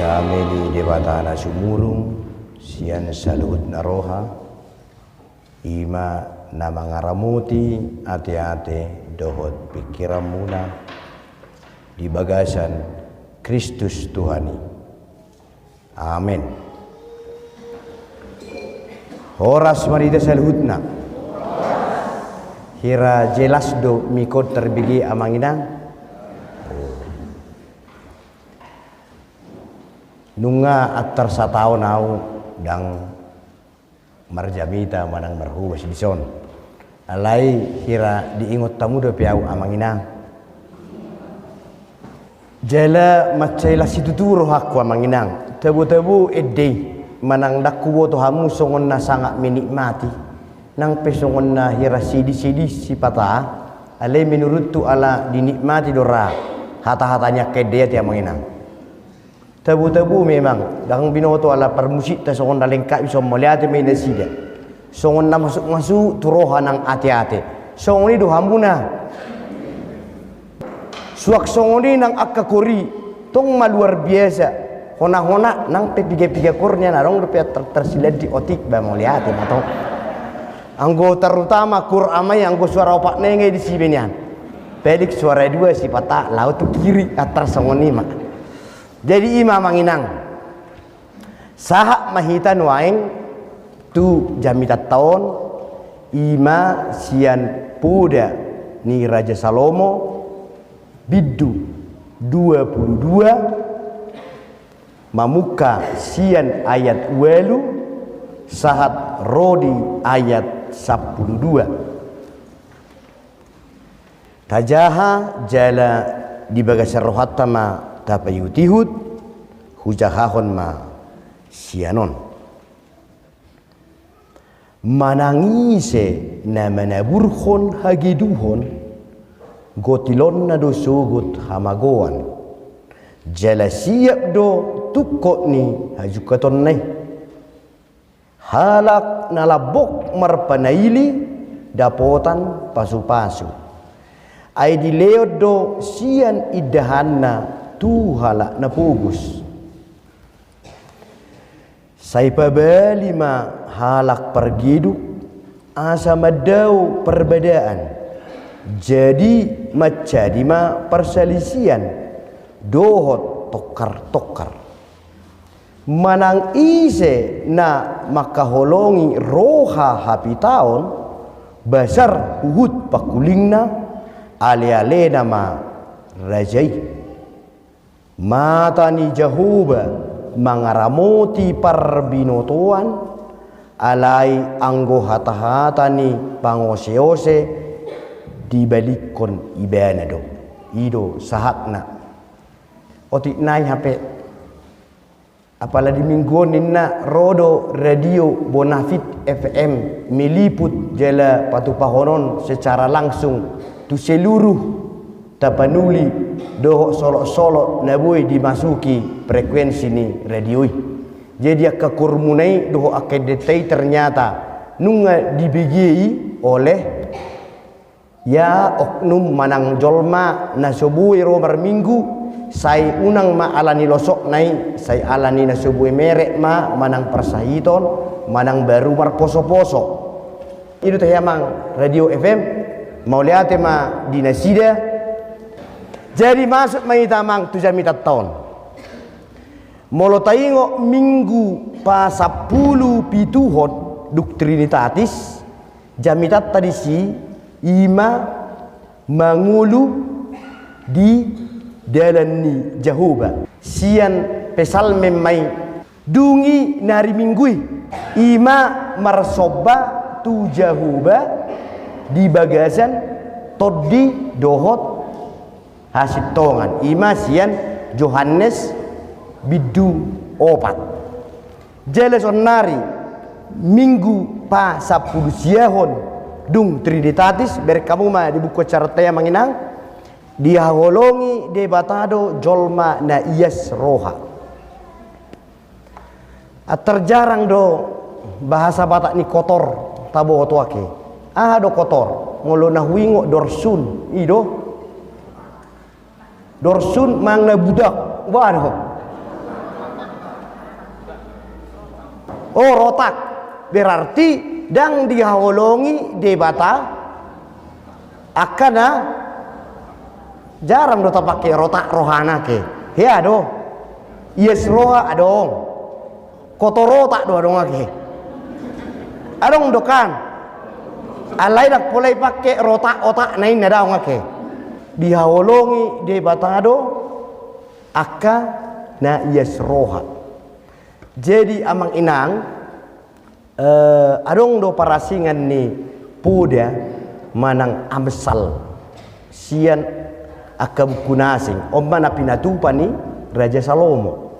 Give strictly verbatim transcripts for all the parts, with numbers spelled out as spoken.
Dame ni Debata na sumurung sian saluhutna roha, i ma na mangaramoti ateate dohot pingkiranmuna di bagasan Kristus Tuhan i. Amen. Horas ma di hita saluhutna. Hira jelas do mikot tarbege, amang inang? Nunga antar sataon au ndang marjamita manang marhobas dison. Alai hira diingot hamu dope au, amang inang. Jala mansai las situtu rohangku, amang inang. Tabo-tabo ende i, manang ndang huboto hamu songon na sangap menikmati, nang pe songon na hira sedih-sedih sipata. Alai menuruthu ala dinikmati do ra hata-hata ni angka ende i ate, amang inang. Tabo-tabo memang, ndang binoto ala parmusikta songon na lengkap i, songon mauliate ma di nasida. Songon na masuk-masuk tu roha nang ateate. Songon i do hamuna. Suang songon i nang angka kor i, tong ma luar biasa. Hona-hona nang pe piga-piga kor nian, adong dope tar-, tarsilan di otik, ba mauliate ma tong. Anggo terutama kor ama i, anggo suara opat na i nunga disi be nian. Pelik suara dua sipata laho tu kiri, antar songon i ma. Jadi i ma, amang inang, sahat ma hita nuaeng tu jamitanta on, i ma sian Poda ni Raja Salomo, bindu dua pulu dua, mamungka sian ayat ualu sahat ro di ayat sampulu dua. Tajaha jala di bagasan rohanta ma tapaihut-ihut, hujahahon ma sian on. Manang ise na manaburhon hageduhon, gotilonna do sogot hamagoan, jala siap do tungkot ni hajungkatonna i. Halak na lambok marpanaili dapotan pasu-pasu, ai dilehon do sian indahanna tu halak na pogos. Sai pabali ma halak pargeduk asa mandao parbadaan, jadi manjadi ma parsalisian dohot tongkar-tongkar. Manang ise na mangkaholongi roha hapitaon, basar huhut pangkulingna, ale-alena ma raja i. Mata ni Jahowa mangaramoti parbinotoan, alai anggo hata-hata ni pangose-ose dibalikkon ibana do. I do sahatna. Otik nai hape. Apala di minggu on ninna ro do Radio Bonafit F M meliput jala patupahonon secara langsung tu seluruh Tapanuli dohot solot-solot na boi dimasuki frekuensi ni radio i. Jadi angka kormuna i dohot angka endenta i ternyata nunga dibege i oleh ya, oknum manang jolma na so boi ro marminggu, sai unang ma ala ni losokna i, sai ala ni na so boi merek ma manang parsahiton, manang baru marposo-poso. I do tahe amang Radio F M, mauliate ma di nasida. Jadi masuk ma hita amang tu jamitanta on. Molo taingot minggu pasampulu pituhon dung Trinitatis, jamitanta disi i ma mangolu di dalan ni Jahowa. Sian Psalmen ma i. Dung i na ari Minggu i, i ma marsomba tu Jahowa di bagasan tondi dohot hasintongan, i ma sian Johannes bindu opat. Jala saonnari Minggu pasampulu siahon dung Trinitatis, bereng hamu ma di buku acaranta i amang inang, dihaholongi Debata do jolma na ias roha. Antar jarang do bahasa Batak ni kotor taboto ate. Aha do kotor? Molo na huingot dorsun, i do. Dorsun manang na budak, bah do. Oh, rotak. Berarti ndang dihaholongi Debata angka na, jarang do tapake rotak rohana ke. Hea do. Ias roha adong. Kotor otak do adong ake. Adong do kan. Alai ndang pola ipake rotak otak na inna, daong ake. Dihaholongi Debata do angka na ias roha. Jadi amang inang, eh, adong do parasingan ni poda manang Amsal sian angka buku na asing. On ma na pinatupa ni Raja Salomo.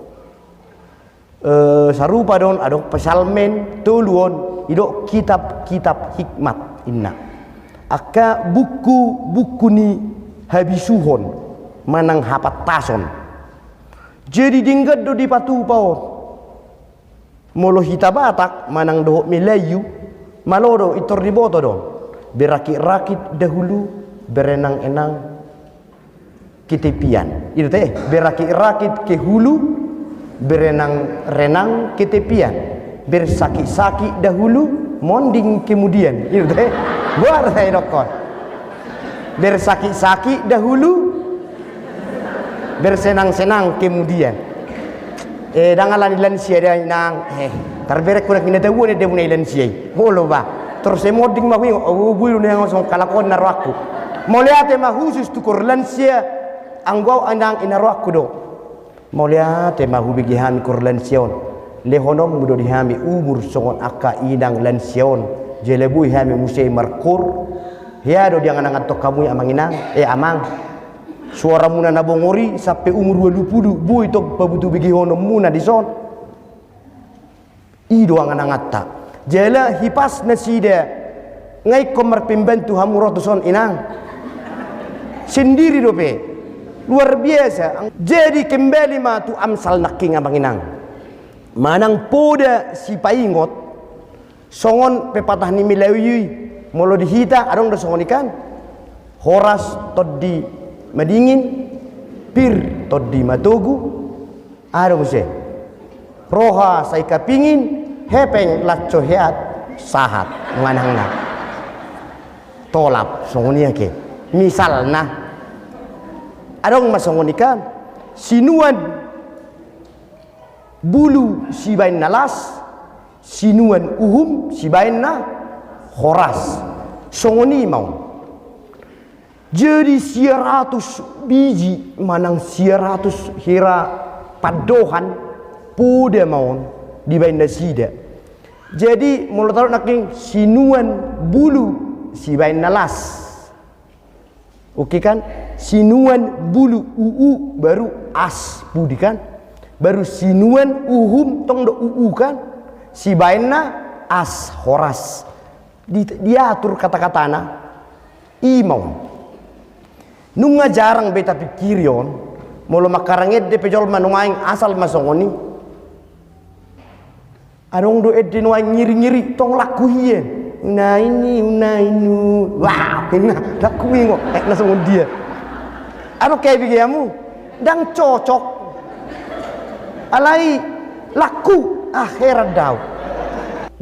Eh, sarupa do on, adong Psalmen tolu on, didok kitab-kitab hikmat inna. Angka buku-buku ni habisuhon manang hapantason. Jadi denggan do dipatupa on. Molo hita Batak manang dohot Melayu, malo do, pintor diboto do on. Berakit-rakit dahulu, berenang-enang ke tepian. I do te, berakit-rakit ke hulu, berenang-renang ke tepian. Bersakit-sakit dahulu, monding kemudian. I do te, boha do sai dokkon. Bersakit-sakit dahulu, bersenang-senang kemudian. Eh, ndang ala ni lansia da, inang. Eh, tarbereng ku nangkin na tabo ni da muna i lansia i. Olo ba. Tor sai monding ma huingot, oh, boi do nian songon halak on na rohangku. Mauliate ma khusus tu koor lansia, anggo au, inang, i na rohangku do. Mauliate ma hubege hami koor lansia on. Lehononmu do di hami umur songon angka inang lansia on. Jala boi hami muse markoor. Hea do diangan-anganhon hamu i amang inang, eh amang. Suaramuna na bongor i sampe umur ualu pulu, boi tong pabutuhon begehononmuna dison. I do angan-anganta. Jala hipas nasida, nga ingkon marpembantu hamu ro tuson, inang. Sendiri dope. Luar biasa. Jadi kembali ma tu Amsal nangkin amang inang. Manang poda sipaingot, songon pepatah ni Melayu i, molo di hita adong do songon i kan. Horas tondi madingin, pir tondi matogu, adong muse. Roha sai kapingin, hepeng las so heat, sahat manang na tolap, songon i ake. Misalna, adong ma songon i kan, sinuan bulu sibaen na las, sinuan uhum sibaen na horas. Songon i ma on. Jadi sia ratus biji manang sia ratus hira pandohan poda ma on dibaen nasida. Jadi molo tadok nangkin sinuan bulu sibaen na las. Oke kan? Sinuan bulu uu baru as pudi kan? Baru sinuan uhum tong do uu kan? Sibaen na as horas. Di, diatur kata-katana. I ma on. Nunga jarang be tapingkiri on. Molo mangkarang ende pe jolma nuaeng asal ma songon i. Adong do ende nuaeng ngiri-ngiri, tong laku hian. Unaini, unainu. Wah, inna, laku ingo. Eh, na songon dia. Adong ke bege hamu? Ndang cocok. Alai laku. Ah, heran do au.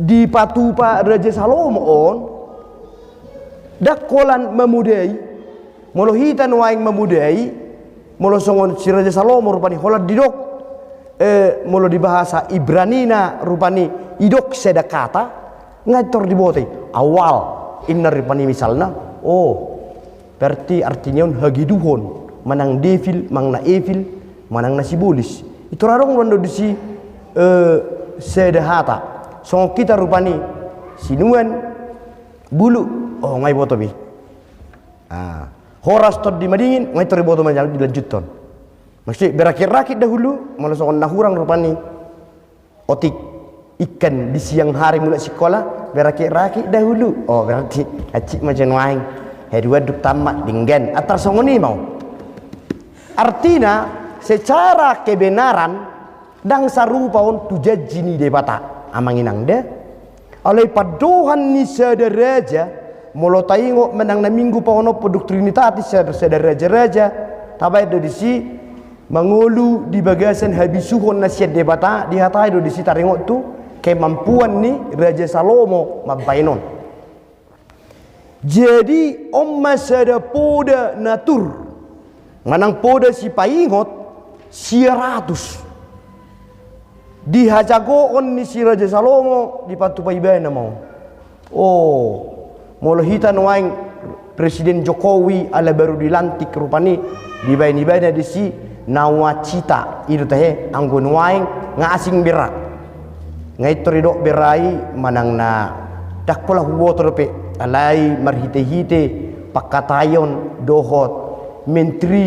Dipatupa Raja Salomo on. Ndang holan mamodai. Molo hita nuaeng mamodai, molo songon si Raja Salomo rupani holan didok, eh, molo di bahasa Ibranina rupani didok sada kata, nga pintor diboto i. Awal, inna rupani misalna, oh, berarti artinya on hageduhon, manang devil, manang na evil, manang na sibolis. Pintor adong do disi, eh, sada hata. Songon hita rupani, sinuan, bulu, oh, nga diboto be. Ah, horas tondi madingin, nga pintor diboto manjalo dilanjuthon. Maksudna, berakit-rakit dahulu, molo songon na hurang rupani otik ikan di siang hari mulak sikola, berakit-rakit dahulu. Oh, berarti hansit ma jo nuaeng. Haduan dung tamat, denggan. Antar songon i ma on. Artina, secara kebenaran, ndang sarupa on tu janji ni Debata, amang inang da. Alai pandohan ni sada raja, molo taingot manang na minggu paonomhon dung Trinitatis sada, sada raja-raja, tabaen do disi mangolu di bagasan habisuhon na sian Debata, dihatai do disi taringot tu kemampuan ni Raja Salomo mambahen on. Jadi on ma sada poda na tur manang poda sipaingot sia ratus. Di hajagoon ni si Raja Salomo dipatupa ibana ma on. O, molo hita nuaeng Presiden Jokowi ala baru dilantik rupani, dibahen ibana disi nawacita, i do tahe anggo nuaeng nga asing bera. Nga i tor didok bera i manang na ndang pola huboto dope, alai marhitehite pangkataion dohot menteri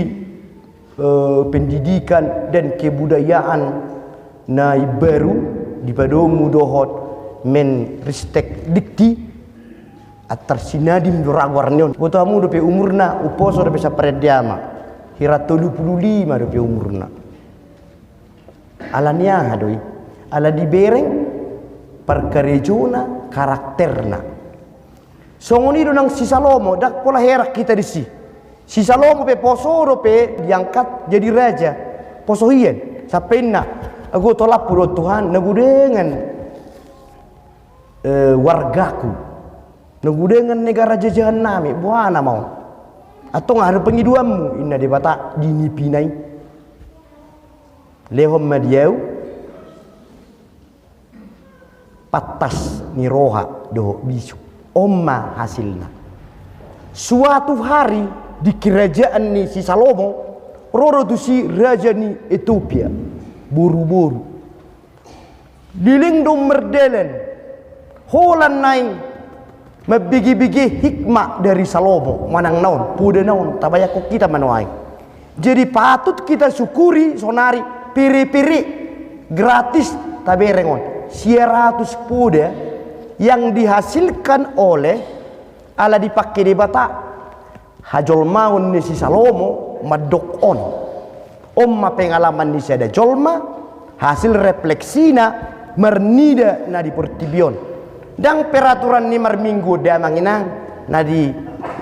eh, pendidikan dan kebudayaan na imbaru dipadomu dohot Menristek Dikti, antar si Nadiem do ra goarna on. Boto hamu dope umurna, umposo dope samparen di ama. Hira tolu pulu lima dope umurna. Ala ni aha do i? Ala dibereng parkarejona, karakterna. Songon i do nang si Salomo, ndang pola heran hita disi. Si Salomo pe poso dope diangkat jadi raja. Poso hian, sampe inna, ago tolaphu do Tuhan, na godangan eh, wargaku, na godangan negara jajahan nami, boha nama on? Antong aha do pangidoanmu, inna Debata di nipina i? Lehon ma di ahu pantas ni roha dohot bisuk. On ma hasilna. Suatu hari di kerajaan ni si Salomo, ro do tusi raja ni Etiopia boruboru. Leleng do mardalan, holan naeng mambege-bege hikmat dari Salomo, manang na on, podana on, tabayangkon hita ma nuaeng. Jadi patut kita syukuri sonari pere-pere gratis tabereng on. Sia ratus poda yang dihasilkan oleh, ala dipangke Debata hajolmaon ni si Salomo mandok on. On ma pengalaman ni sada jolma, hasil refleksina marnida na di portibi on. Ndang peraturan ni marminggu on da amang inang na di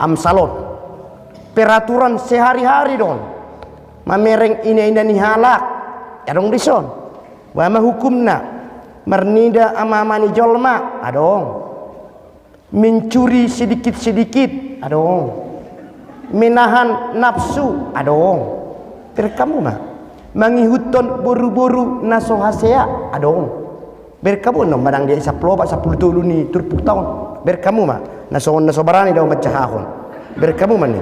Amsal on. Peraturan sehari-hari do on. Mamereng ina-ina ni halak, adong dison. Boha ma hukumna? Marnida ama-ama ni jolma, adong. Mencuri sedikit-sedikit, adong. Menahan nafsu, adong. Bereng hamu ma. Mangihuthon boru-boru na so hasea, adong. Bereng hamu ma, manang di sampulu opat, sampulu tolu ni turpukta on. Bereng hamu ma. Na songon na so barani do manjahahon. Bereng hamu ma ni.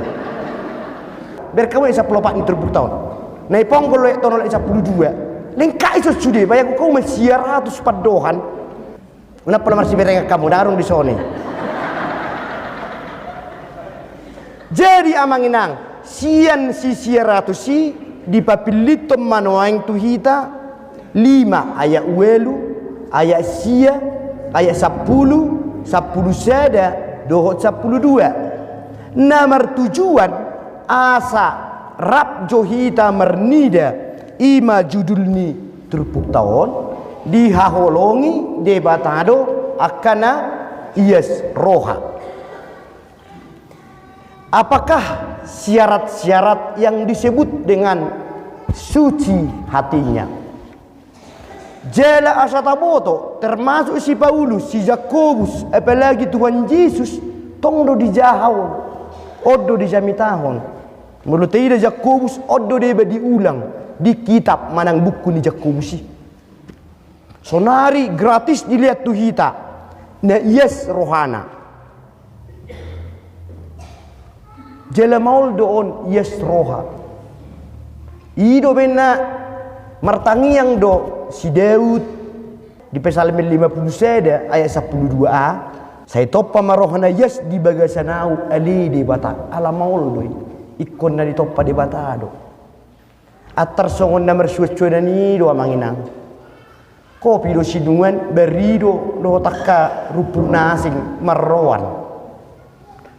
Bereng hamu ma di sampulu opat ni turpukta on. Na iponggol oek tolu oek sampulu dua. Lengkap i son sude, bayangkon hamu ma sia ratus pandohan. Unang pola marsiberengan hamu, ndang adong dison i. Jadi amang inang, sian si sia ratus i dipapillithon ma nuaeng tu hita lima, ayat ualu, ayat sia, ayat sampulu, sampulu sada, dohot sampulu dua. Na martujuan asa rap jo hita marnida, i ma judul ni turpukta on, dihaholongi Debata do angka na ias roha. Apakah syarat-syarat yang disebut dengan suci hatinya? Jala asa taboto, termasuk si Paulus, si Jakobus, apalagi Tuhan Jesus, tong do dijaha on, on do dijamitahon. Molo taida Jakobus, on do deba diulang di kitab manang buku ni Jakobus i. Sonari gratis dilehon tu hita na ias rohana. Jala maol do on ias roha. I do umbahen na martangiang do si Daud di Psalmen lima pulu sada ayat sampulu dua a, sai tompa ma roha na ias di bagasan ahu ale Debata, ala maol do i. Ingkon na ditompa Debata do. Antar songon na marsuansuanan i do amang inang. Kopi do sinuan, bari do dohot angka rumput na asing marroan.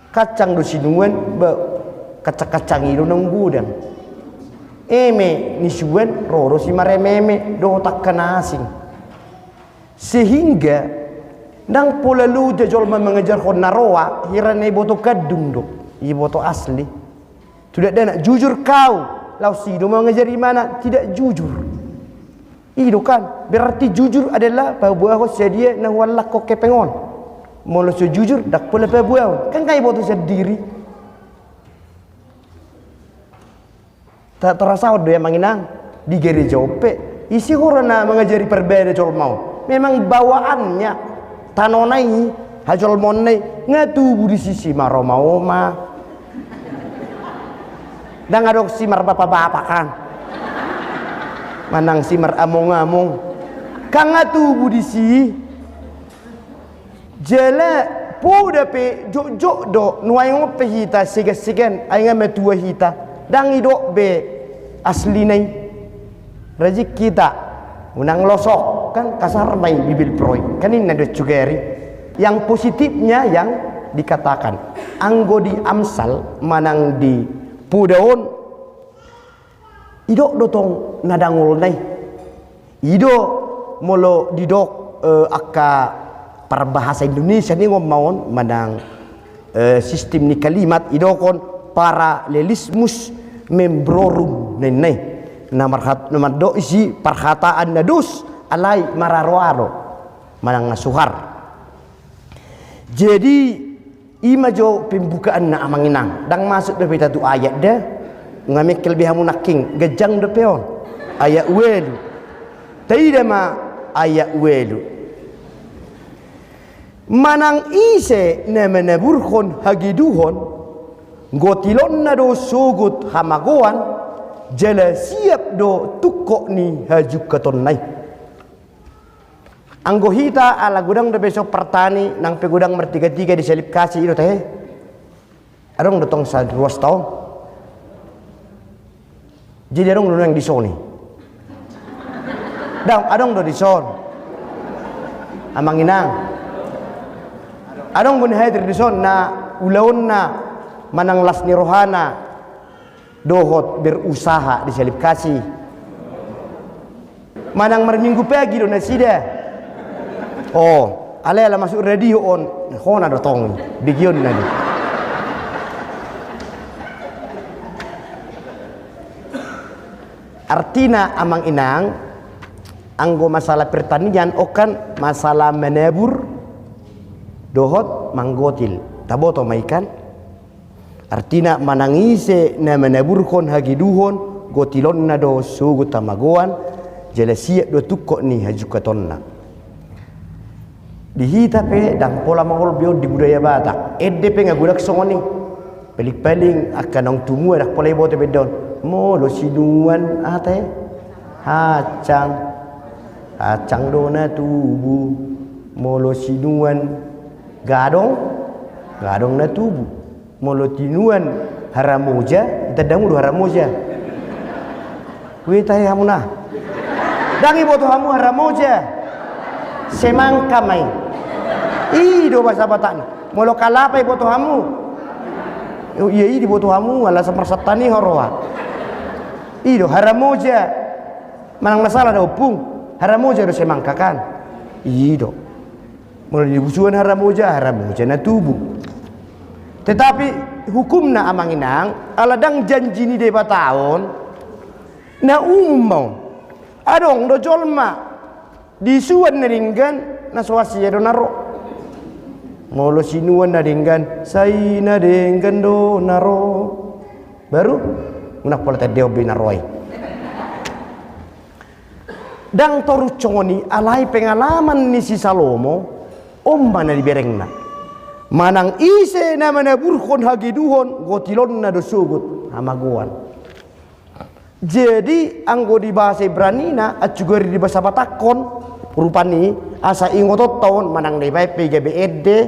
Kacang do sinuan, ba, kacang-kacang i do naung godang. Eme nisuan, ro do simareme-eme dohot angka na asing. Sehingga ndang pola loja jolma mangajarhon na roa, hira na iboto gandum do, iboto asli. Tudak danak, jujur kau, laos i do mangajari imana tidak jujur. I do kan, berarti jujur adalah paboahon sadia na huallangkon hepeng on. Molo so jujur, ndang pola paboahon. Kan nga iboto sandiri. Ta-, tarasahon do i amang inang, di gereja on pe. Ise huroha na mangajari parbada jolma on. Memang bawaannya, tanona i, hajolmaonna i, nga tubu disi simaromaoma. Ndang adong simarbapabapa kan. Manang simaramong-among. Kan nga tubu disi. Jala poda pe jotjot do, nuaeng on pe hita segan-segan, ai nga matua hita. Ndang didok be aslina i. Rajin hita, unang losok, kan kasar ma i bibelvrouw i. Kan ninna do sugari. Yang positifnya yang dikatakan. Anggo di Amsal manang di poda on, didok do tong na dangolna i. I do molo didok, eh, angka parbahasa Indonesia ni on ma on, manang, eh, sistem ni kalimat, didok on parallelismus membrorum ninna i. Na marhat-, na mandok isi parhataan na dos, alai mararoaro, manang na suhar. Jadi, i ma jo pembukaanna amang inang. Ndang masuk dope hita tu ayat da. Nga mengkel be hamu nangkin, ganjang dope on. Ayat ualu. Taida ma ayat ualu. Manang ise na manaburhon hageduhon, gotilonna do sogot hamagoan, jala siap do tungkot ni hajungkatonna i. Anggo hita ala godang dope so partani, nang pe godang martiga-tiga di salib kasih i do tahe. Adong do tong saruas taon. Jadi adong do nang dison i. Dang, adong do dison. Amang inang. Adong do na hadir dison na ulaonna manang las ni rohana. Dohot berusaha di salib kasih. Manang marminggu pagi do nasida. O, alai ala masuk radio on. Hona do tong. Begionna do. Artina amang inang, anggo masalah pertanian, on kan masalah manabur, dohot manggotil. Taboto ma i kan? Artina manang ise na manaburhon hageduhon, gotilonna do sogot hamagoan, jala siap do tungkot ni hajungkatonna. Di hita pe dang pola maol be on di budaya Batak. Ende pe nga godang songon i. Paling-paling angka naung tumua dang pola iboto be ende on. Molo sinuan ate hacang. Hacang do na tubu. Molo sinuan gadong, gadong na tubu. Molo tinuan haramoja, itanda hamu do haramoja. Ue tahe hamu na. Dang iboto hamu haramoja. Semangka ma i. I do bahasa Batakna. Molo kalapa iboto hamu. O, ia i diboto hamu, ala samarsatani haroa. I do haramoja. Manang na sala da ompung. Haramoja do semangka kan. I do. Molo nibusuan haramoja, haramoja na tubu. Tetapi hukumna amang inang, ala dang janji ni Debata on, na umum ma on. Adong do jolma, disuan na denggan, na so asi do na ro. Molo sinuan na denggan, sai na denggan do na ro. Baru, unang pola tandehon be na ro i. Dang torus songon i alai pengalaman ni si Salomo, on ma na diberengna. Manang ise na manaburhon hageduhon, gotilonna do sogot hamagoan. Jadi, anggo di bahasa Ibranina, ancugari di bahasa Batakhon, rupani, asa ingotonta on, manang na ibaen pe i gabe ende,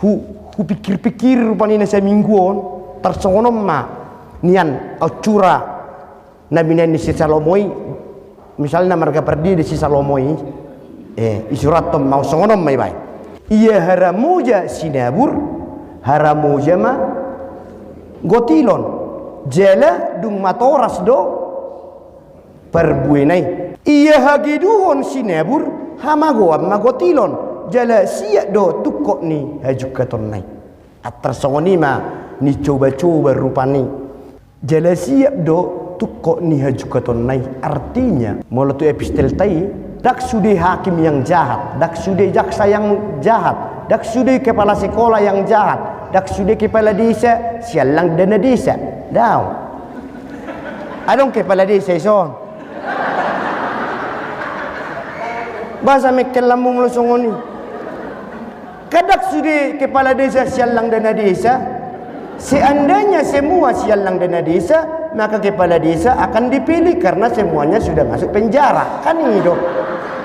Hu, hupikir-pikir rupani na saminggu on, tarsongon on ma nian ancura na binaen ni si Salomo i, misalna marga Pardia do si Salomo i, eh, isurathon ma songon on ma ibaen. Ia haramoja sinabur, haramoja ma gotilon, jala dung matoras do parbuena i. Ia hageduhon sinabur, hamagoan ma gotilon, jala siap do tungkot ni hajungkatonna i. Antar songon i ma nicoba-coba rupani. Jala siap do tungkot ni hajungkatonna i. Artinya, molo tu epistelta i, ndang sude hakim yang jahat, ndang sude jaksa yang jahat, ndang sude kepala sekolah yang jahat, ndang sude kepala desa siallang dana desa. Daong. Adong kepala desa ison. Boasa mengkel lambung lo songon i? Kan ndang sude kepala desa siallang dana desa. Seandainya semua siallang dana desa, maka kepala desa akan dipilih karena semuanya sudah masuk penjara. Kan i do.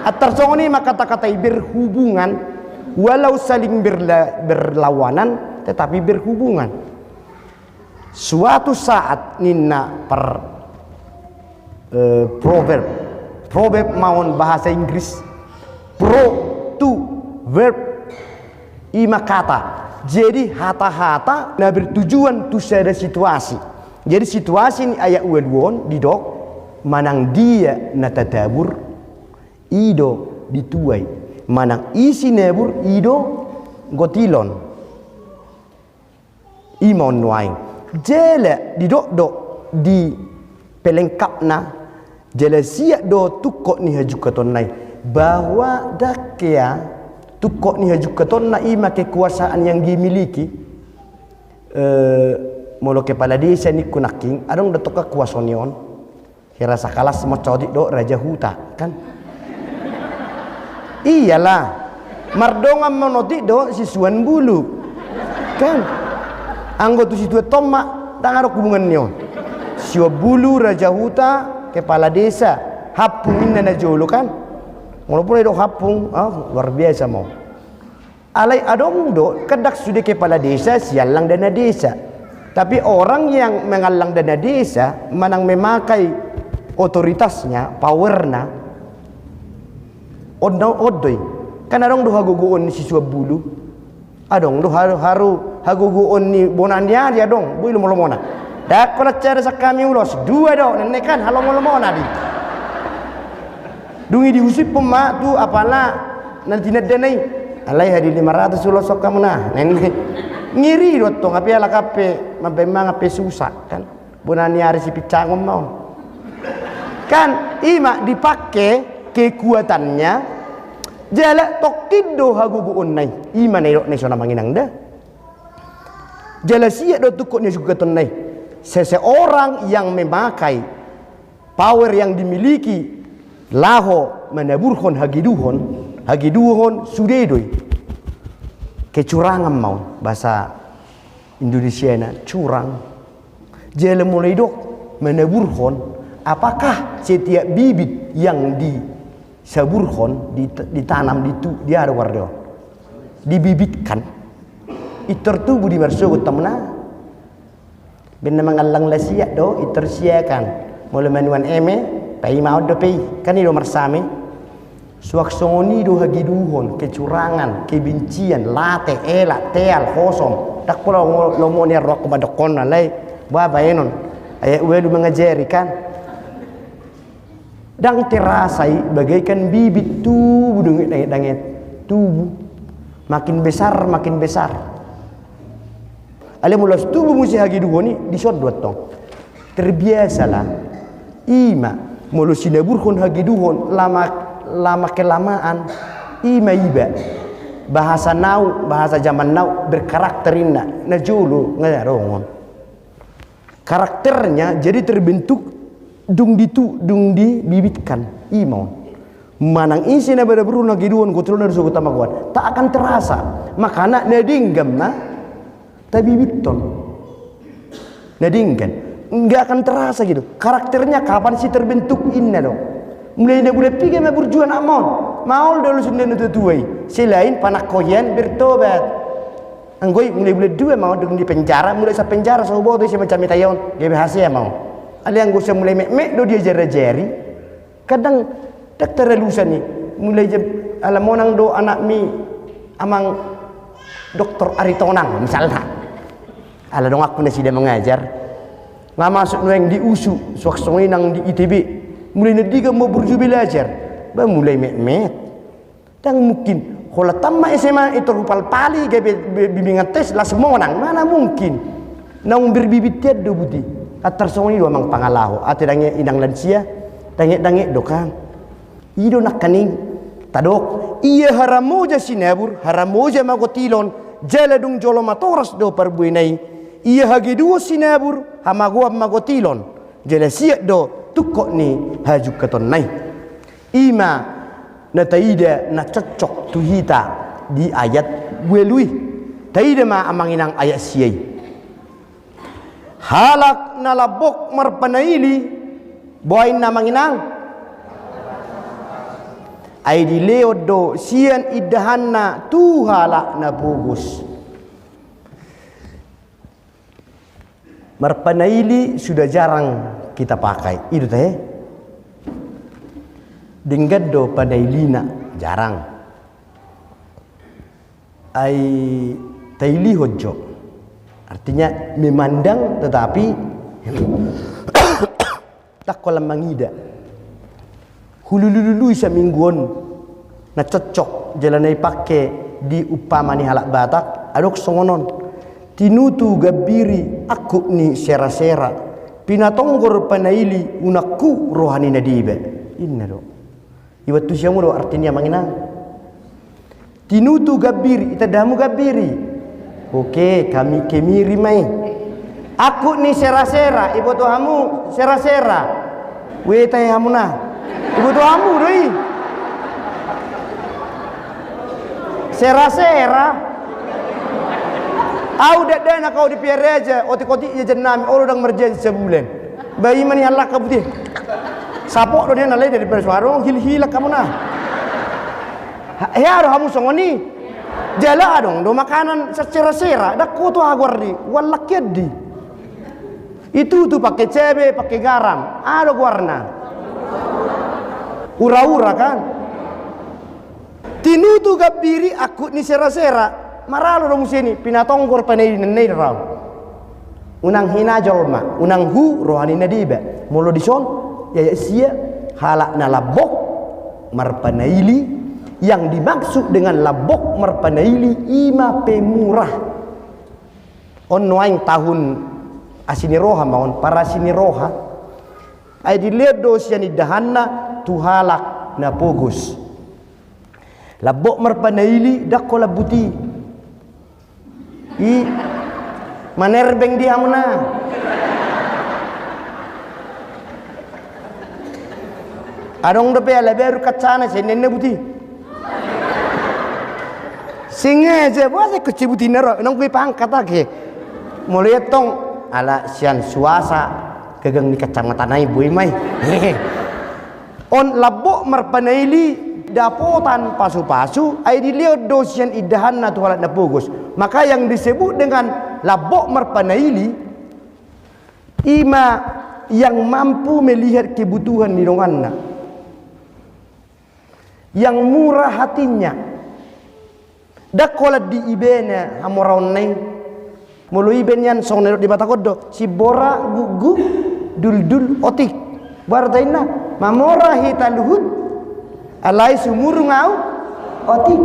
Antar songon i ma kata-kata i, berhubungan, walau saling berla-, berlawanan, tetapi berhubungan. Suatu saat ninna par, eh, proverb. Proverb ma on bahasa Inggris. Pro, to, verb, i ma kata. Jadi hata-hata na bertujuan tu sada situasi. Jadi situasi ni ayat ualu on didok, manang dia na tatabur, i do dituai. Manang i sinabur, i do gotilon. I ma on nuaeng. Jala didok do di pelengkapna, jala siat do tungkot ni hajungkatonna i. Bahwa ndang hea tungkot ni hajungkatonna i ma kekuasaan yang dimiliki. Eh, molo kepala desa ningku nangkin, adong do tongka kuaso ni on. Hira sakalas ma otik do raja huta, kan? Iyalah. Mardongan ma on otik do si Suan Bulu, kan? Anggo tu situan on ma, ndang adong hubungan ni on. Suan Bulu, raja huta, kepala desa, hampung inna na jolo, kan? Molo pola didok hampung, ah, luar biasa ma on. Alai adong do, kan ndang sude kepala desa siallang dana desa. Tapi orang yang mengallang dana desa, manang memakai otoritasnya, powerna, on do, on do i. Kan adong do hagogoon ni si Suan Bulu. Adong do haru, haru hagogoon ni bona ni ari adong, boi lomolomona. Ndang holan sada sangkami ulos, dua do, ninna i kan, halomolomona di. Dung i dihusiphon ma tu apala na tinandana i. Alai hadi lima ratus ulos on hamu na, ninna i. Ngeri do tong, hape alak hape mambaen mangan pe susah, kan. Bona ni ari sipincangon ma on. Kan, i ma dipake kekuatannya, jala tongkin do hagogoonna i. I ma na didok na i, so na manginang da. Jala siat do tungkot ni hajungkatonna i. Seseorang yang memakai power yang dimiliki laho manaburhon hageduhon, hageduhon sude do i. Kecurangan ma on, bahasa Indonesiana, curang. Jala molo didok manaburhon, apakah setiap bibit yang disaburhon, dit-, ditanam, ditu-, di aha do goarna on, dibibitkan, pintor tubu di marsogot hamu na? Baen na mangallang lasiat do, pintor siakan. Molo manuan eme, paima on dope i. Kan i do marsame. Suang songon i do hageduhon, kecurangan, kebencian, late, elak, teal, hosom. Ndang pola lomo, lomo nian rohangku mandokkon, alai boha baenon. Ayat ualu mangajari, kan. Ndang terasa i bagaikan bibit tubu, danget, danget, danget. Tubu. Makin besar, makin besar. Alai molo las tubu muse hageduhon i, dison do antong. Terbiasalah. I ma, molo sinaburhon hageduhon, lama, lama kelamaan, i ma iba. Bahasa now, bahasa zaman now, berkarakter inna, na jolo, nga adong on. Karakternya jadi terbentuk dung ditu-, dung dibibitkan. I ma on. Manang ise na manaburhon hageduhon, gotilon na di sogot hamagoan, tak akan terasa. Makana na denggan ma tabibithon. Na denggan. Nggak akan terasa gitu. Karakternya kapan sih terbentuk, inna do. Mulai na bulan piga ma burju anak ma on. Maol do alusan na tuatua i. Selain panangkohian bertobat. Anggo i mulai bulan dua ma on, dung di penjara, mulai sian penjara so huboto ise ma jamita i on, gabe hasea ma on. Alai anggo sian mulai metmet do diajar-ajari, kadang ndang taralusan i. Mulai jam, ala monang do anakmi amang Doktor Aritonang, misalna. Ala donganku nasida mangajar. Nga masuk nuaeng di USU, suang songon i nang di ITB. Mulai na denggan ma burju belajar. Ba mulai metmet. Ndang mungkin. Holan tamat SMA, pintor hupalpali, gabe bi-, bimbingan tes, las monang. Mana mungkin. Naung berbibit hian do buti. Kan tarsongon i do amang pangalaho, ate dang inang lansia, dang, dang do kan. I do nangkaning tadok, ia haramoja sinabur, haramoja magotilon, jala dung jolo matoras do parbuena i. Ia hageduon sinabur, hamagoan magotilon, jala siat do tungkot ni hajungkatonna i. I ma na taida na cocok tu hita di ayat ualu i. Taida ma amang inang ayat sia i. Halak na lambok marpanaili, boha inna amang inang? Ai dilehon do sian indahanna tu halak na pogos. Marpanaili sudah jarang kita pakai. I do tahe? Denggan do panailina, jarang. Ai tailihon jo. Artinya memandang tetapi dang holan mangida. Hulululului saminggu on na cocok jala na ipake di umpama ni halak Batak, adong songon on. Tinutu gambiri angkup ni serasera. Pinatonggor panaili unangku roha ni na deba. Inna do. Iboto hamu do arti ni amang inang? Tinutu gambiri, itanda hamu gambiri? Oke, kami kemiri ma i. Angkup ni serasera, iboto hamu serasera? Weta i hamuna. Iboto hamu do i. Serasera. Au dakdanak au di Pearaja, otik-otik jajan nami, olo dang marjajan sabulan. Ba i ma nian langka buti. Sapot do nian alai daripada so adong hilhilak hamuna. Hea do hamu songon i. Jala adong do makanan sasera-sera, dang hotu aha goarni, uallakian di. Itutu pake cabe, pake garam, aha do goarna? Ura-ura kan. Tinutu gambiri angkup ni sera-sera. Maralo do muse ni pinatonggor panaili na i do rau. Unang hina jolma, unang hu roha ni na deba. Molo dison, i ayat sia, halak na lambok marpanaili. Yang dimaksud dengan lambok marpanaili i ma pemurah. On nuaeng tahun asi ni roha ma on, parasi ni roha. Ai dilehon do sian indahanna tu halak na pogos. Lambok marpanaili dang holan buti. I manerbeng di hamuna. Adong dope ala baru kacana, sai ninna buti. Sengaja boasa kecil buti na ro, nang gue pangkat ake. Molo i tong ala sian suasa gagang ni kacamata na i boi ma i. On lambok marpanaili dapotan pasu-pasu, ai dilehon do sian indahanna tu halak na pogos. Maka yang disebut dengan lambok marpanaili, i ma yang mampu melihat kebutuhan ni donganna. Yang murah hatinya. Dang holan di ibana hamoraonna i. Molo iba nian songon na didok di Batak on do, simbora guggu duldul otik. Boha artina? Mamora hita luhut, alai sumurung ahu otik.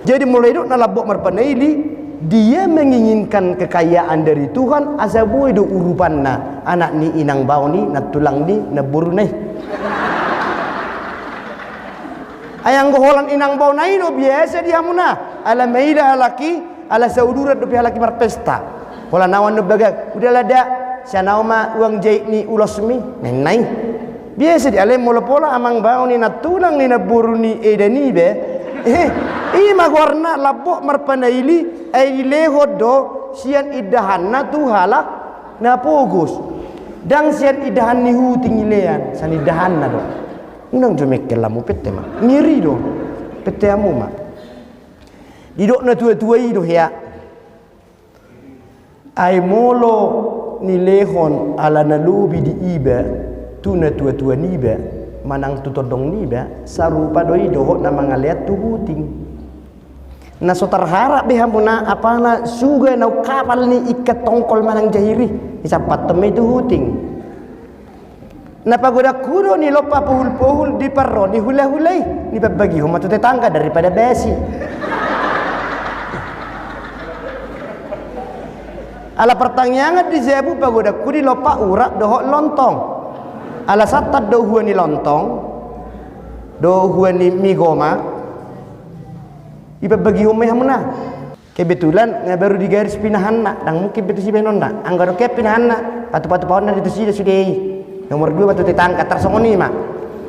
Jadi molo didok na lambok marpanaili, dia menginginkan kekayaan dari Tuhan, asa boi do urupanna anak ni inang bao ni, nantulang ni, namboruna i. Ai anggo holan inang baona i do biasa di hamuna, ala maila halak i, ala sauduran dope halak i marpesta. Holan ahu annon baga, udahlah da, sian ahu ma uang jahit ni ulosmi, ninna i. Biasa di, alai molo pola amang bao ni, nantulang ni, namboru ni eda niba. Eh, i ma goarna lambok marpanaili, ai dilehon do sian indahanna tu halak na pogos. Dang sian indahan ni huting ilean, sian indahanna do. Unang jo mengkel hamu, pette ma. Ngeri do. Pette hamu ma. Didok na tua-tua i do hea. Ai molo nilehon ala na lobi di iba tu na tua-tua niba manang tu tondong niba, sarupa do i dohot na mangalean tu huting. Na so tarharap be hamuna apala suga naung kapal ni ikan tongkol manang jahiri, disampathon ma i tu huting. Na pagodangku do nilompa pohul-pohul di parro ni hula-hula i, dipambagihon ma tu tetangga daripada basi. Ala partangiangan di jabu pagodangku dilompa urat dohot lontong. Ala santan do hua ni lontong, do hua ni mie gomak. Ipabagihon ma i hamuna. Kebetulan nga baru digaris pinahanna, ndang mungkin be tusi baenonna. Anggo adong hian pinahanna, patupatupaonna do tusi do sude i. Nomor dua ma tu tetangga, tarsongon i ma.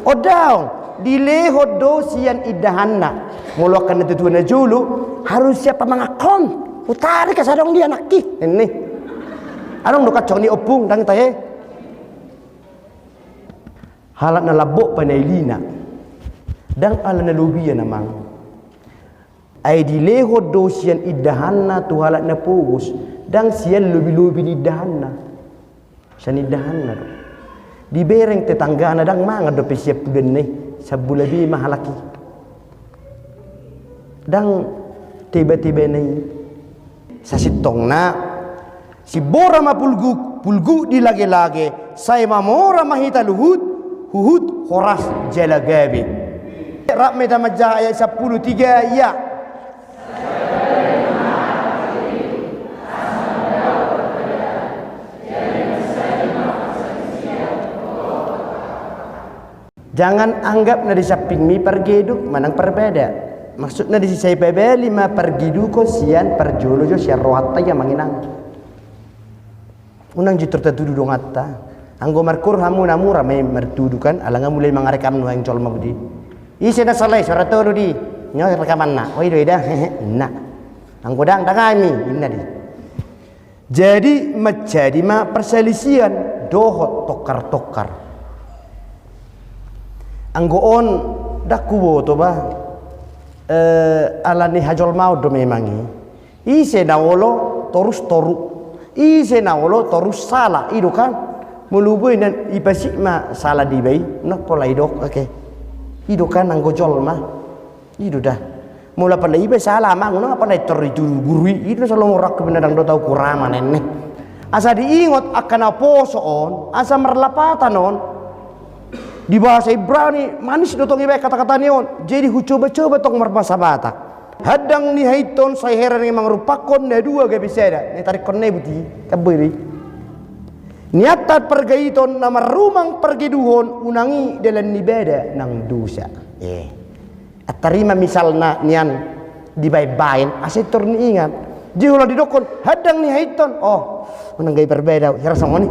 Ondaong, dilehon do sian indahanna. Molo angka natuatua na jolo, harus siap pamangankon. Hutarik asa adong dia anakki, ninna i. Adong do kan songon i ompung, ndang tahe. Halak na lambok panailina, ndang ala na lobi ia na mang. Ai dilehon do sian indahanna tu halak na pogos, ndang sian lobilobi ni indahanna. Sian indahanna do. Dibereng tetanggana ndang mangan dope sian pudana i, sambula be ma halak i. Ndang tebatebana i. Sasintongna, simbora ma pulguk, pulguk di lagelage, sai mamora ma hita luhut, huhut horas jala gabe. Rap ma hita manjaha ayat sampulu tiga, ia. Jangan anggap na di sampingmi pargeduk manang parbada. Maksudna disi, sai pabali ma pargedukon sian parjolo jo sian rohanta ia manginang. Unang jitor tatudu donganta. Anggo markur hamu na mura ma i martudu kan, ala nga mulai mangarekam nuaeng jolma budi. Ise na sala i, sora tolu di. Nyo rekamanna. O i do i da. Hehe, inna. Anggo ndang, ndang hami, inna di. Jadi manjadi ma parsalisian dohot tongkar-tongkar. Anggo on ndang huboto ba, eh, ala ni hajolmaon do memang i. Ise na olo torus toru. Ise na olo torus sala, i do kan. Molo boi na ipasik ma sala diba i, ndang pola idok, oke. I do kan anggo jolma. I do da. Molo pala iba sala amang, unang pala itor i tu guru i, i do sala umur aku bina ndang do tau kurama nenne. Asa diingot angka naposo on, asa marlapatan on. Di bahasa Ibrani, manis do tong iba katakata ni on. Jadi hucobacoba tong marbahasa Batak. Handang ni hainton sai heran i mangarumpakkon na dua gabe sada. Na tarikkon na i buti, kan boi do i. Niantan pargaiton na marrumang pargeduhon, unang i dalan ni bada nang dosa. Eh. Tarima misalna nian dibaen-baen, asa intor ni ingan. Jadi holan didokkon, handang ni hainton. Oh, unang gabe parbada, hira songon i.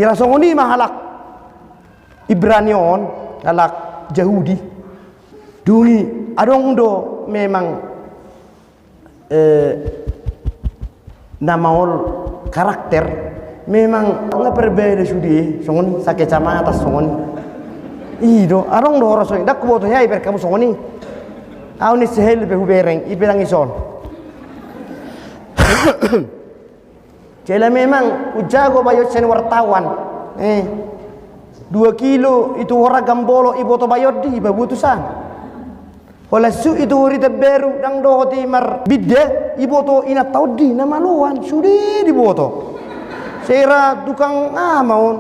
Hira songon i ma halak Ibrani on, halak Jahudi. Dung i, adong do memang eh, na maol karakter, memang nga parbeda sude, songon i, sakecamatan songon i. I do, adong do horas songon i, ndang huboto hea ibereng hamu songon i. Au ni sehel pe hubereng, ibereng ison. Jala memang hujago bayon sian wartawan. Eh, dua kilo i tu hora gambolo iboto bayon di, iba butusan. Holan suk i tu hori tambaru, ndang dohot i marbinda, iboto inanta on di, na maloan, sude diboto. Sera tukang aha ma on,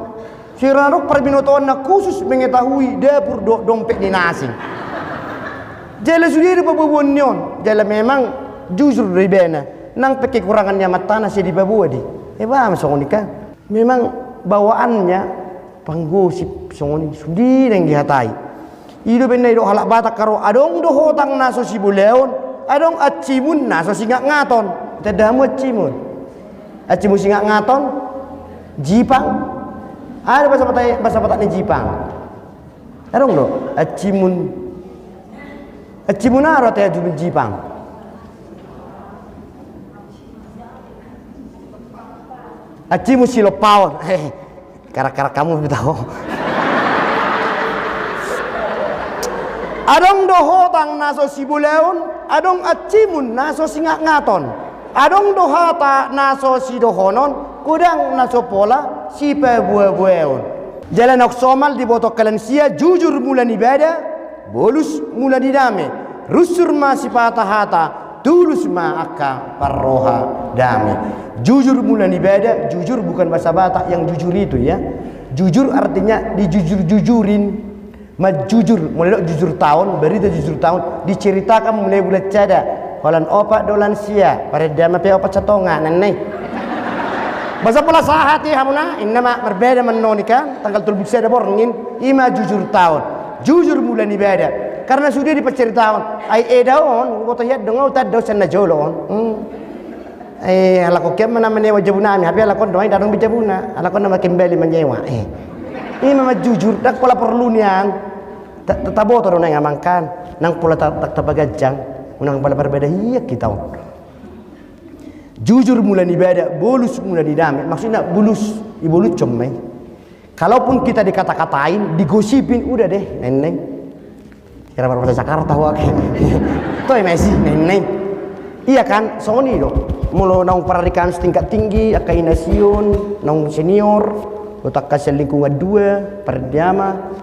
sera dok parbinotoan na khusus mengetahui dapur dohot dompet ni na asing. Jala sude do paboaboan ni on, jala memang jujur do ibana, nang pe kekurangan ni amantana sai dipaboa di. Eba ma songon i kan. Memang bawaannya panggosip songon i, sude nang dihatai. I do umbahen na didok halak Batak, adong do hotang na so sibolaon, adong ancimun na so singatngaton. Tanda hamu ancimun? Ancimun singatngaton? Jipang? Aha do bahasa Batak, bahasa Batak ni jipang? Adong do ancimun. Ancimun aha do ate ancimun jipang? Ancimun silompaon. Karak-karak hamu be taho. Adong do hotang na so sibolaon, adong ancimun na so singatngaton. Adong do hata na so sidohonon, godang na so pola sipaboaboaon. Jala naung somal diboto angka lansia, jujur mula ni bada, bolus mula ni dame. Rusur ma sipata hata, tulus ma angka parroha dame. Jujur mula ni bada, jujur bukan bahasa Batak yang jujur itu ya. Jujur artinya dijujur-jujurin. Manjujur, mulai didok jujur taon, berita jujur taon, diceritakan mulai bulan sada. Holan opat do lansia, parende ma pe opat satonga, nennai. Masa pola sahat i hamuna, inna ma marbada manoni kan, tanggal tolu pulu sada borngin, ima jujur taon. Jujur mula ni bada. Karena sude dipacaritaon, ai eda on, huboto hian do nga uta do sian na jolo on. Hmm. Eh, halak on kian mana manyewa jabu nami, hape halak on do ai dadong be jabuna, halak on nama kembali manyewa. Eh. Ima ma jujur, ndang pola porlu nian. Ta-, ta-, taboto do nang amang kan, nang pola ta-, ta-, tapaganjang, unang pola marbada hian hita on. Jujur mula ni bada, bolus mula ni dame. Maksudna bolus, ibolushon ma i. Kalaupun kita dikata-katain, digosipin, udah deh, nenneng. Kira bahasa Jakarta wak. Toi ma i si, nenneng. Iya kan, songon i do. Molo naung pararikan setingkat tinggi, angka inasiun, naung senior, dohot angka sian lingkungan dua, pardiama,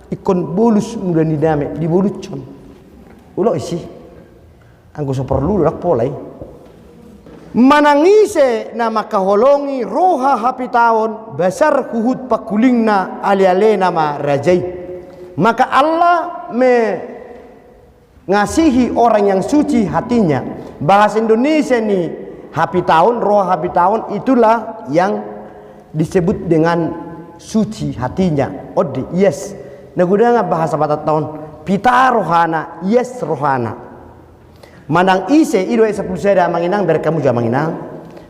ingkon bolus mula ni dame, dibolushon. Ulo isi. Anggo so porlu do ndang pola i. Manang ise na mangkaholongi roha hapitaon, basar huhut pangkulingna, ale-alena ma raja i. Maka Allah mengasihi orang yang suci hatinya. Bahasa Indonesia ni hapitaon, roha hapitaon itulah yang disebut dengan suci hatinya. Ode, yes. Na godang bahasa Batak taon, pita rohana, yes rohana. Manang ise, i do ayat sampulu sada, amang inang, berkamu jo amang inang.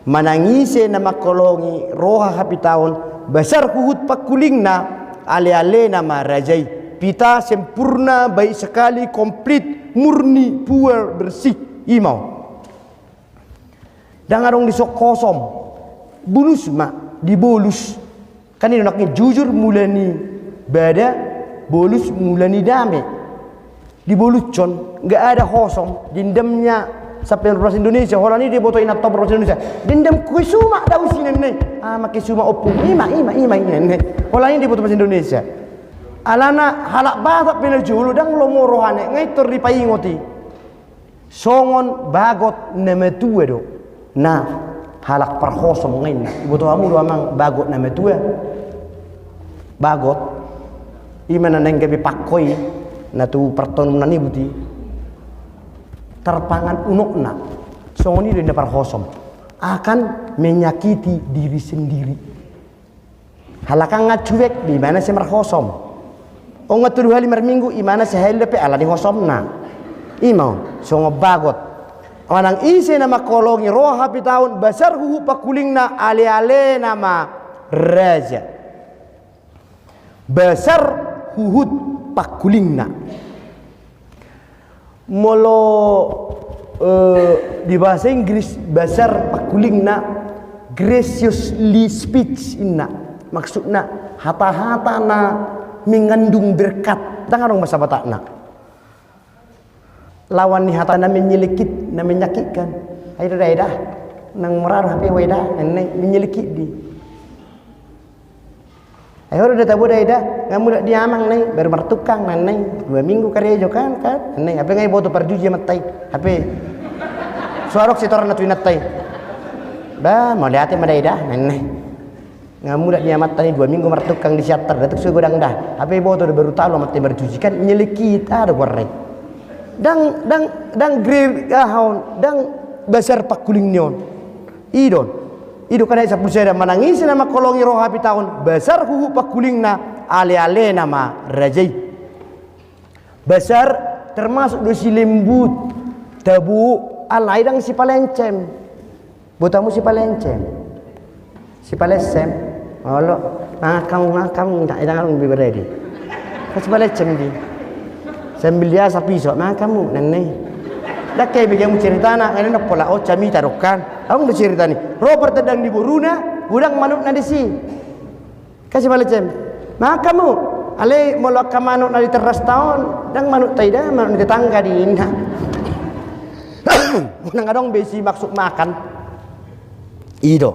Manang ise na mangkaholongi roha hapitaon, basar huhut pangkulingna, ale-alena ma raja i. Pita sempurna, baik sekali, komplit, murni, pure, bersih. Ima on. Ndang adong disok hosom. Bolus ma, dibolus. Kan i do nangkin jujur mula ni bada, bolus mula ni dame. Dibolushon, nggak ada hosom. Dendamnya sampe bahasa Indonesia, holan i diboto inanta on bahasa Indonesia. Dendam ku sumak do au si, nenneng. Ah, make sumak ompung. Ima, ima, ima, nenneng. Holan i diboto bahasa Indonesia. Alana halak Batak pe na jolo ndang lomo rohana, nga i tor dipaingot i. Songon bagot na matua do. Na, halak parhosom nga inna. Iboto hamu do amang bagot na matua? Bagot. Ima na naeng gabe pangko i, na tu partonunan i buti. Tarpangan unokna. Songon i do inna parhosom. Akan menyakiti diri sendiri. Halak an nga cuek, di mana sai marhosom. On nga tolu hali marminggu, i mana sahali dope ala ni hosomna. Ima on, songon bagot. Manang ise na mangkaholongi roha hapitaon, basar huhut pangkulingna, ale-alena ma raja. Basar huhut pangkulingna. Molo, eh, di bahasa Inggris, basar pangkulingna, graciously speech inna. Maksudna, hata-hata na mengandung berkat. Ndang adong bahasa Batakna. Lawan ni hata na menyelekit, na menyakitkan. Ai do da eda. Nang mora do hape weda, nenneng menyelekit di. Ai ho do da tabo da eda, nga mulak di amang nai, baru martukang nenneng, dua minggu karejo kan, kan, nenneng, hape nga iboto parjuji amanta i, hape. So adong setoran na tu inanta i. Ba, mauliate ma da eda, nenneng. Nga mulak di amanta i dua minggu martukang di Siantar, da tung so godang da. Hape iboto do baru talu amanta i marjuji kan, nyelekit, aha do goarna i. Ndang, ndang, ndang grir, aha on, ndang basar pangkuling ni on. I do on. I do kan ayat sampulu sada, manang ise na mangkaholongi roha hapitaon, basar huhut pangkulingna, ale-alena ma raja i. Basar termasuk do si lembut, tabo, alai ndang si palencem. Boto hamu si palencem. Si palencem. Olo, mangan hamu, mangan hamu, ndang, ndang adong be beredi. Kan si palencem di. Sambil diasap piso, mangan hamu, nenneng. Ndang kehe be hamu ceritana, nenneng, pola on camita do kan. Adong do ceritana i. Ro partandang ni boruna, godang manukna disi. Kan si palencem. Mangan hamu. Alai molo angka manuk na di terasta on, ndang manukta i da, manuk ni tetangga di inna. Ndang adong be si maksud makan. I do.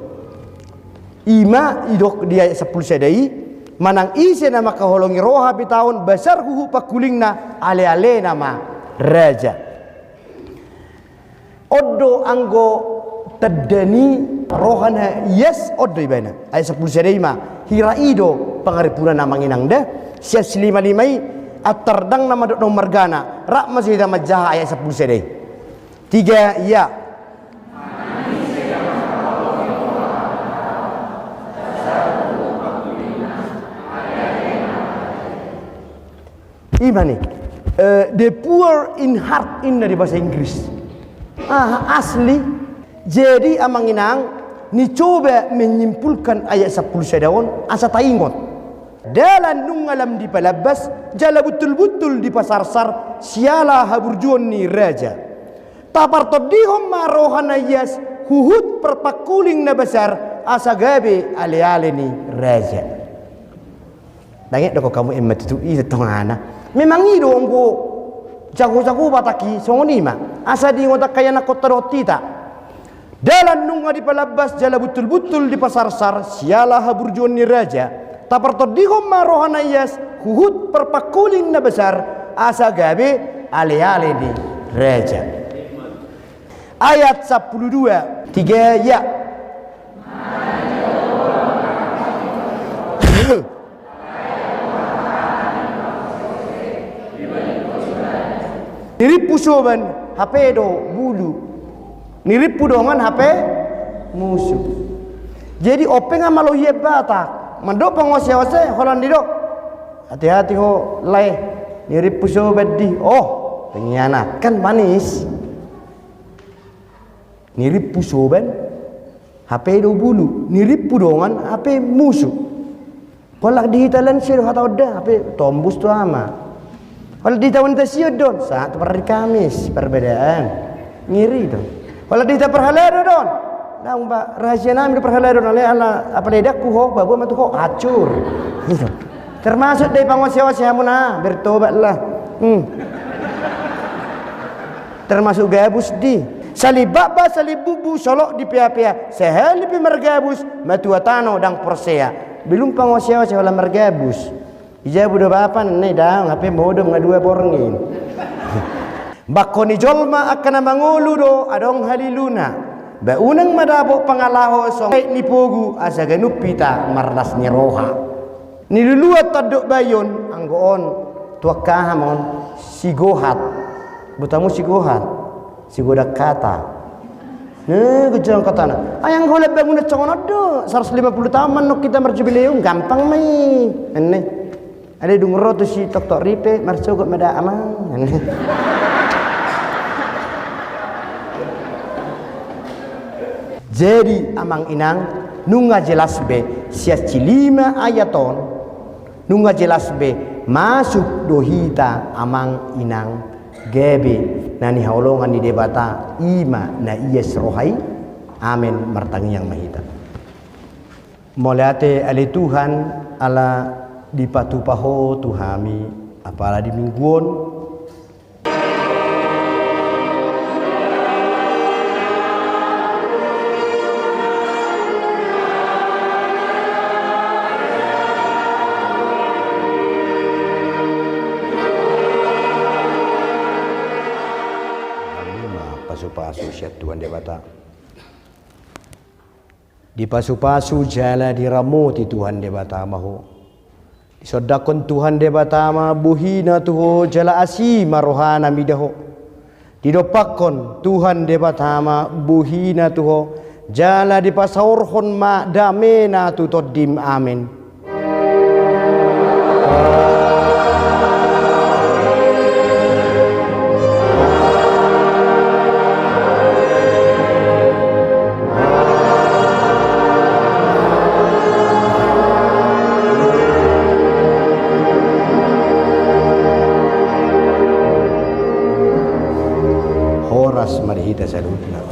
Ima didok di ayat sampulu sada i, manang ise na mangkaholongi roha hapitaon, basar huhut pangkulingna, ale-alena ma raja. On do anggo tanda ni roha na ias, on do ibana. Ayat sampulu sada i ma, hira i do pangaripuna na manginang da, sian silima-lima i, antar ndang na mandok na ummargana, rap ma sude hita manjaha ayat sampulu sada i. Tiga, ia. Ima ni, eh, the poor in heart, inna di bahasa Inggris. Ah, asli. Jadi, amang inang, nicoba menyimpulkan ayat sampulu sada on, asa taingot. Dalan nunga lam dipalambas, jala buntul-buntul dipasarsar, siala haburjuon ni raja. Tapartondihon ma roha na ias, huhut parpangkuling na basar, asa gabe ale-ale ni raja. Dang eat do ho hamu, emma tutu i tongtongna. Memang i do anggo jago-jago Batak i songon i ma. Asa diingot angka ianakhonta dohot hita. Dalan nunga dipalambas jala buntul-buntul dipasarsar, siala haburjuon ni raja. Tapartondihon ma roha na ias, huhut parpangkuling na basar, asa gabe ale-ale ni raja. Ayat sampulu dua. Tiga, ya. Nirimpu soban, hape do bulu. Nirimpu dongan, hape musu. Jadi, on pe nga malohian Batak. Mandok pangose-ose, holan didok, hati-hati ho, lae. Nirimpu soban di. Oh, pengkhianat. Kan manis. Nirimpu soban, hape do bulu. Nirimpu dongan, hape musu. Holan di hita lansio do hata on da, hape tombus tu ama. Holan di hita wanita sio do on, sahat tu parari Kamis, perbedaan. Ngeri do. Holan di hita parhalado do on. Naung ba, rahasia nami do parhalado on, ale ala, apala edakku ho, babua ma tu ho, hancur. Gitu. Termasuk do i pangose-ose hamu na, bertobatlah. Hmm. Termasuk gabus di. Salimbaba, salimbumbu, solot di pea-pea. Sahali pe margabus, matua tano ndang porsea. Belum pangose-ose holan margabus. Di jabu do bapa, nai daong, hape modom nga dua borngin. Bangko ni jolma angka na mangolu do adong haliluna. Ba unang ma dapot pangalaho songon ni pogu asa ganup hita marlas ni roha. Niluluan tandok bayon, anggo on, tu angka aha ma on, sigohat. Boto hamu sigohat, sigodang hata. Nah, godang hatana. Ai anggo holan bangunan songon on do, saratus lima pulu taon ma annon hita marjubileum, gampang ma i. Enne. Ade dung ro tu si Toktok Ripe, marsogot ma da amang. Jadi, amang inang, nunga jelas be, sian silima ayat on, nunga jelas be, masuk do hita amang inang, gabe na nihaholongan ni Debata, i ma na ias roha i. Amen, martangiang ma hita. Mauliate ale Tuhan, ala dipatupa Ho tu hami apala di minggu on. Pasu-pasu sian Tuhan Debata. Dipasu-pasu jala diramoti Tuhan Debata ma ho. Disondangkon Tuhan Debata ma bohina tu ho jala asi ma rohana mida ho. Didompakkon Tuhan Debata ma bohina tu ho jala dipasaorhon ma damena tu tondim. Amen. Horas ma di hita saluhutna.